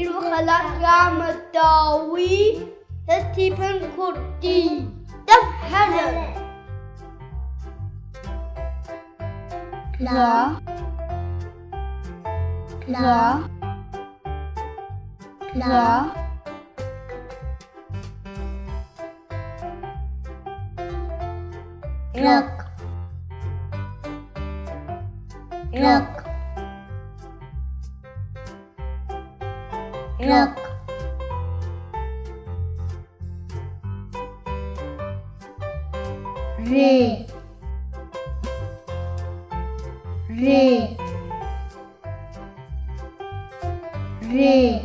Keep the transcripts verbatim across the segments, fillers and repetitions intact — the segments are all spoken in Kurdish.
Xelat ya me dawî, te tîpin kurdî. Dem herin. La. La. La. Rak. Rak. Rak. Rê. Rê. Rê.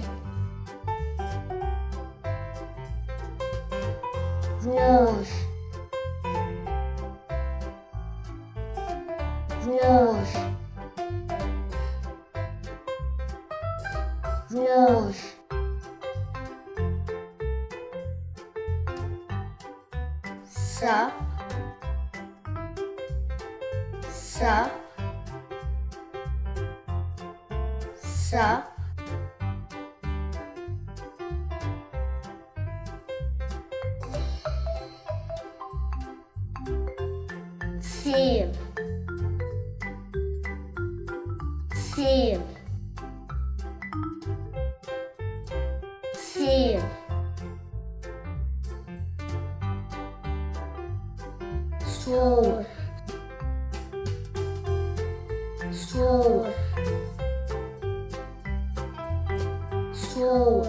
Roj. Roj. Roj. Sa. Sa. Sa. Sêv. Sêv. Sêv. Sor. Sor. Sor.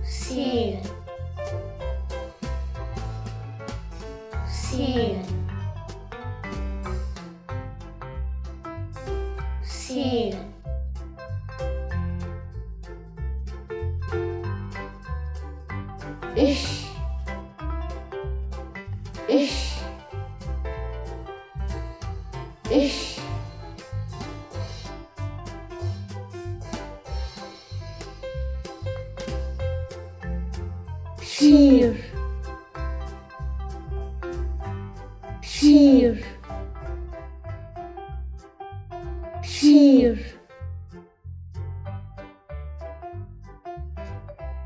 Sîn. Sîn. Sîn. Iş. Iş. Iş. Şîr. Şîr. Şîr.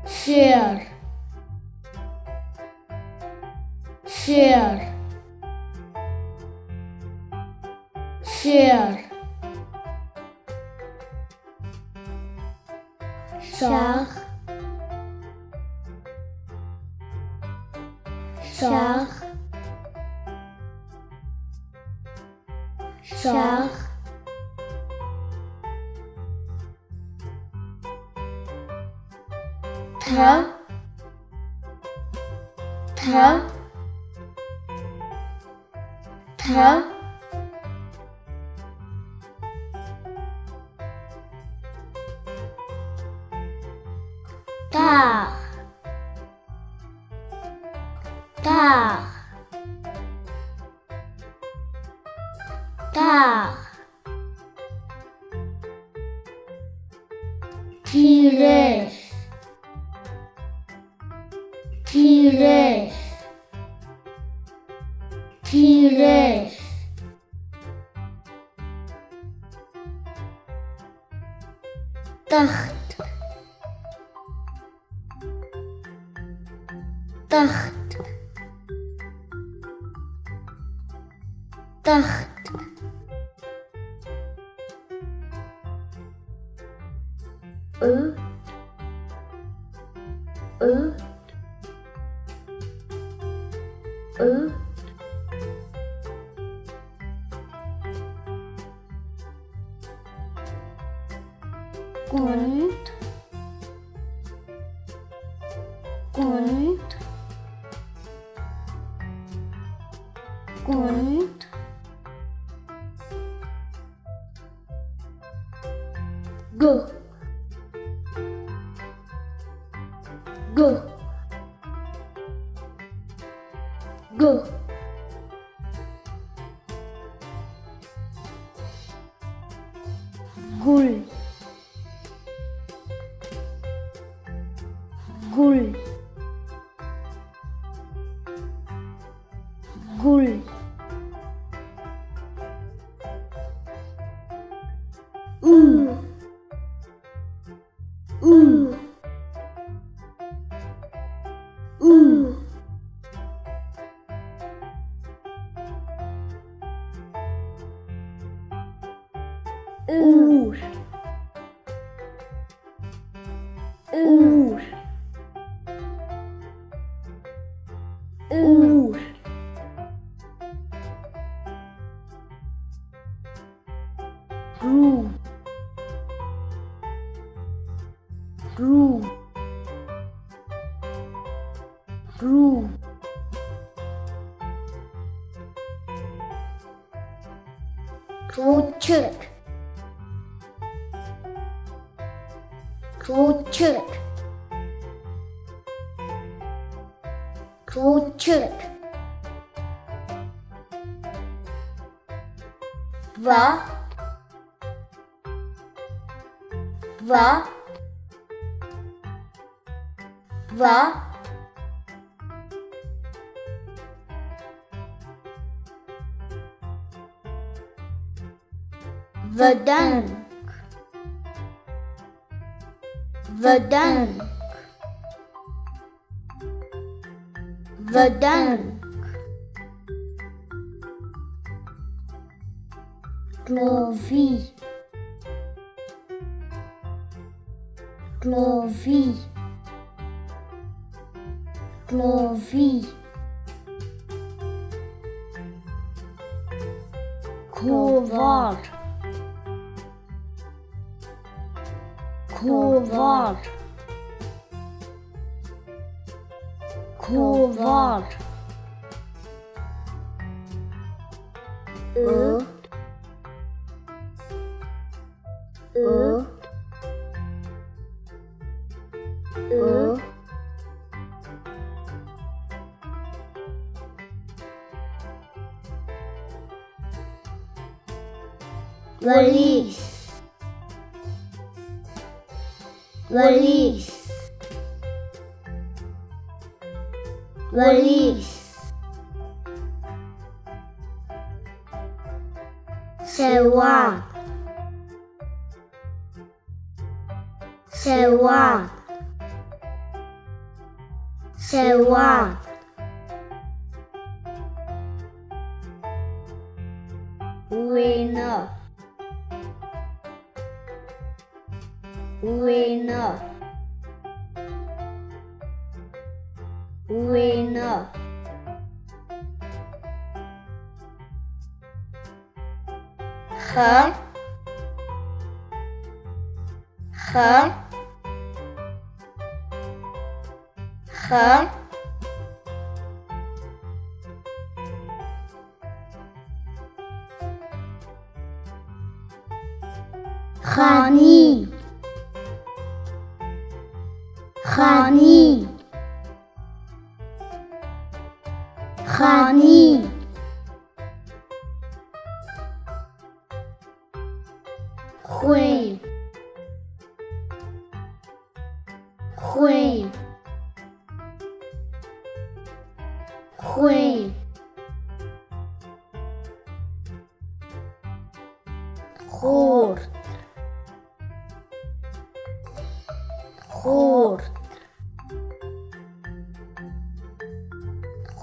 Şêr. Şêr. Şêr. Şax. Şax. Şax. Ta. Ta. Ta. Tax. Tax. Tax. Tîrêj. Tîrêj. Tîrêj. Text. Text. Text. I. I. I. Gund. Gund. Gund. Guh. Guh. Guh. Gul. Gul. Gul. Û. Û. Û. Ûr. Ûr. Ûr. Rû. Rû. Rû. Rûçik. Rûçik. Rûçik. Va. Va. Va. Vedeng. Vedeng. Vedeng. Rovî. Rovî. Rovî. Kovar. Kovar. Kovar. Û. Û. Û. Welîs. Welîs. Welîs. Sewan. Sewan. Sewan. Wêna. Wêna. Wêna. Xer. Xer. Xer. Xanî. Xanî. Xanî. Xwê. Xwê. Xwê. Xort. Xort.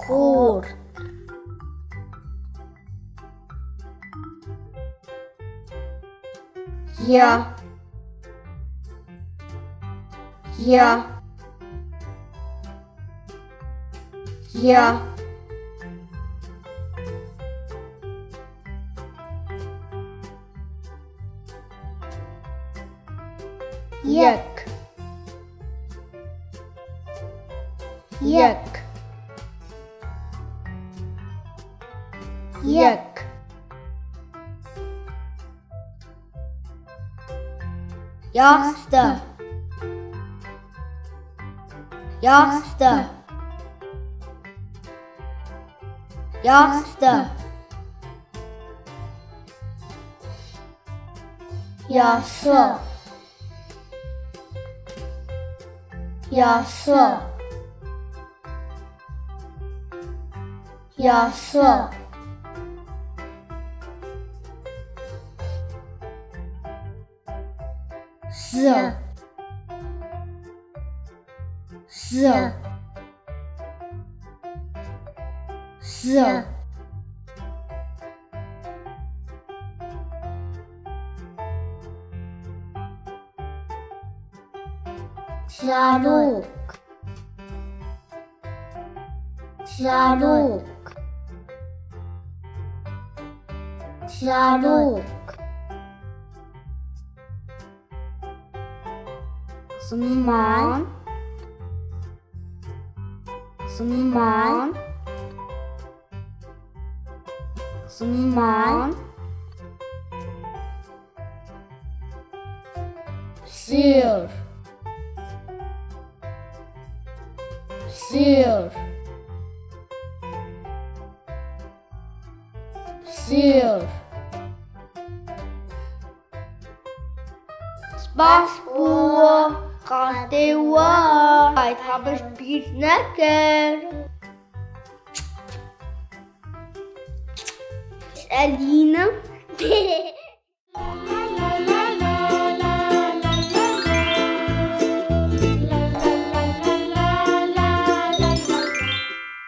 Xort. Ya. Ya. Ya. Yek. Yek. Yek. Yastık. Yastık. Yastık. Yası. Yası. Yası. Sir. Sir. Sir. Zarok. Zarok. Zarok. Ziman. Ziman. Ziman. Sir. Sir. Sir. Spas bo xatirê we. Ay, te bi bîr nekir. Elîna,